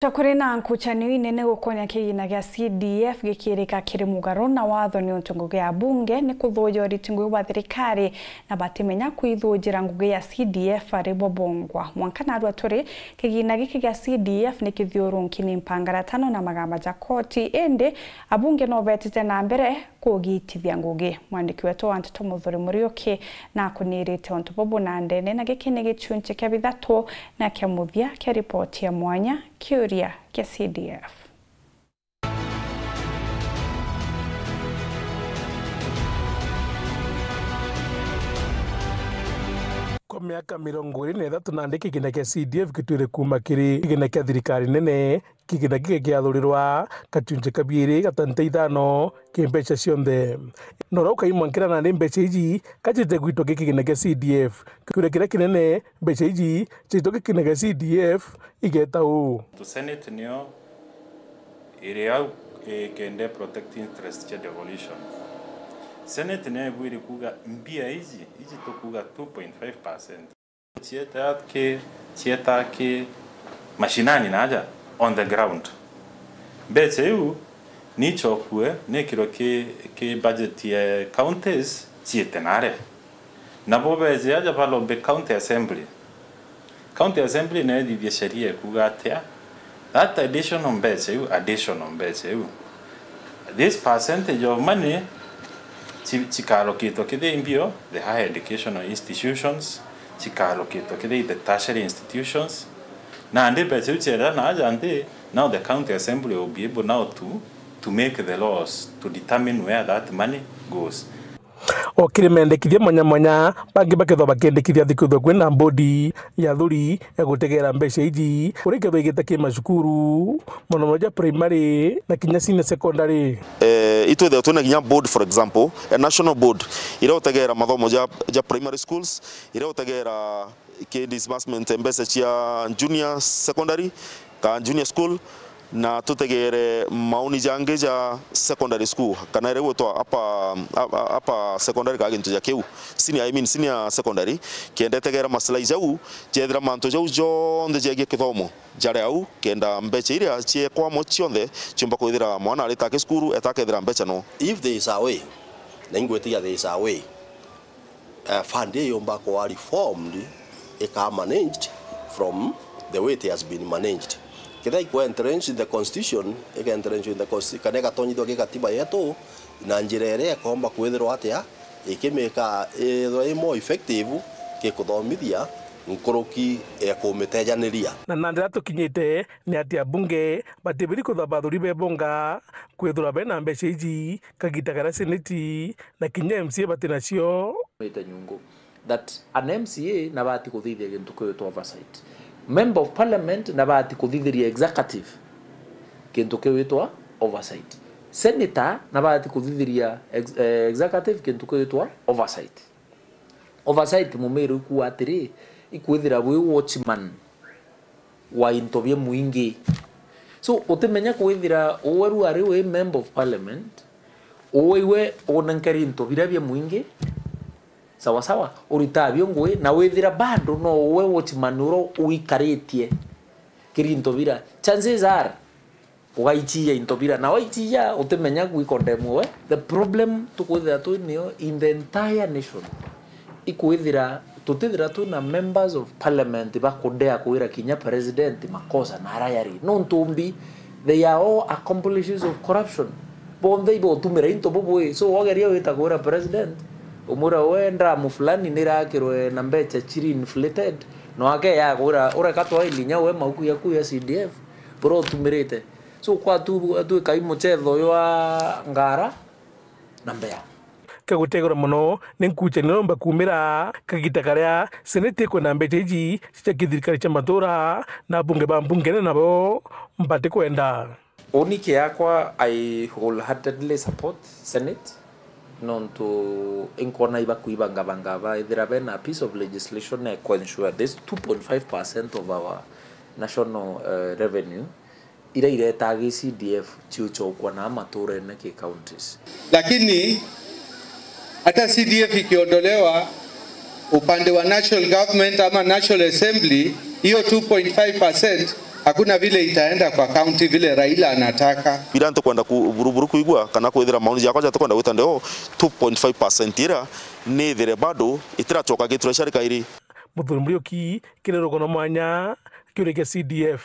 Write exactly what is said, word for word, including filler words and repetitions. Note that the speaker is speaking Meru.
Ta kuri na nkucanio inene gukonia kigina gia C D F gikirika kiri mugaro na watho, ni untu ngugi ya bunge ni kuthuja uriti ngugi bwa thirikari na batimenya kwithujira ngugi ya C D F ari bo bongwa. Mwanka narua turi, kigina giki gia C D F ni kithiurunki ni mpangaratano na magamba ja koti, indi abunge no betite na mbere kugitithia ngugi. Mwandiki wetu wa nteto Muthuri Muriuki nakunirite untu bubu na ndene, na giki ni gicunchi kia bithatu na kia muthia kia ripoti ya mwanya Kiuria kia C D F. Kwa miaka mirongo iri na ithatu nandi kigina kia C D F gitwire kuuma kiri kigina kia thirikari nene. Kigina giki giathurirwa gacunchi ka biiri gatante ithano ki mbeca cionthe. Na uria ukaimwa nkira nandi mbeca iji kajite gwitwa gi kigina gia C D F. Kiuria kiria kinene, mbeca iji ciitwa gi kigina gia C D F igeta uu? To Senate nio iri au ikende protect interest cia devolution. Senate nio ibwiri kuuga mbia iji, iji tukuuga two point five percent. Cieta ki, cieta ki mashinani na aja on the ground. Mbeca iu ni ichokue, ni ikirwe ki, ki budget ya counties ciite nare. Nabo beje aja balombe county assembly. County assembly nayo ithithie sheria ikuuga atia? That additional mbeca iu, additional mbeca iu, this percentage of money chi-, chikarokitwa kithia imbio, the higher educational institutions, chikarokitwa kithia the tertiary institutions. Nandi mbeca iu cienda na aja nthi, now the county assembly will be able now to, to make the laws to determine where that money goes. O kiri mendekithia mwanya mwanya, bangi bakethwa bakendekithia thikithwe kwina mbodi ya athuri ya gutegera mbeca iji, uria ikethwa igite ki macukuru, mono mono ja primary na kinya senior secondary. Eh, itwithirwa twina kinya board, for example, a national board, iria utegera mathomo ja, ja primary schools, iria utegera ki disbursement mbeca cia junior secondary, ka junior school, na tutegere mauni jangi ja secondary school, kana iria igwitwa upper, upper, upper secondary, ka gintu ja kiu, senior, I mean, senior secondary, kenda itegera maslahi jau, jethira mantu jau jonthe jegie kithomo jari au, kenda mbeca iria ciekwamo cionthe ciumba kwithira mwana arita aki cukuru, eta akethira mbeca no. If there is a way, na ingwitikia there is a way, eh, fund iyo yumba kwa reformed, ika managed from the way it has been managed. Kethira ikwa entrench in the constitution, ika entrench in the consti-, kana igatonyithwa ki katiba yetu na njira iria ikomba kwithirwa atia ikimika ithwe i more effective ki kuthomithia nkuruki ya kumitejaniria. Na, na ndira tukinyite ni ati abunge batibiri kutha bathuri bebonga kwithirwa bena mbeca iji kagita karia seneti na kinya M C A bati nacio. Mite nyungu that an M C A nabati kuthithia gintu kiwitwa oversight. Member of Parliament nabati kuthithiria executive gintu kiwitwa oversight. Senator nabati kuthithiria ex-, eh, executive gintu kiwitwa oversight. Oversight mumiri ikuuga atiri, ikwithira bwi watchman wa into bia muingi. So, utimenya kwithira uwe riu ari wi member of parliament, uwe iwe unenkeri into biria bia muingi, sawa sawa, uritaa bio ngui, na withira bado no uwe watchman uria uikaritie kiri into biria, chances are, ugaichia into biria, na waichia utimenya gwikondemwe we. The problem tukwithira twi nio in the entire nation, ikwithira tutithira twina members of parliament bakudea kwira kinya president makosa na ara yari. Nontu mbi, they are all accomplices of corruption. Bonthe ibotumira into bubui. So wageria wita kwira president, umwira we dramu fulani nirakirwe na mbeca chiri inflated, no ake ya kwira ureka twaindi inya we mauku yaku ya C D F buria utumirite. So, kwatu-, atwika i muchetho jwa ngara na mbea. Kagutegura mono ni nkuchanio nomba kuumira kagita karia seneti ikwenda mbeca iji cia kithirikari cia matura, na abunge ba mbungene nabo mbatikwenda. Uni kiakwa, I wholeheartedly support Senate, nontu inkwona ibakuibangabanga baithira bena piece of legislation ya kuensure this two point five percent of our national, eh, revenue iria iretaa gi C D F ciuchokwa na maturene ki counties. Lakini hata C D F ikiondolewa upande wa national government ama National Assembly, hiyo two point five percent Hakuna vile itaenda kwa county vile Raila anataka. Bila ntukwenda ku-, buru-, buru kuigua kana kwithira maoni jakwa jatukwenda gwita ndeo, two point five percent ira nithire bado itiracoka gi treasury kairi. Muthuri Muriuki kiri rugono mwanya kiuri kia C D F.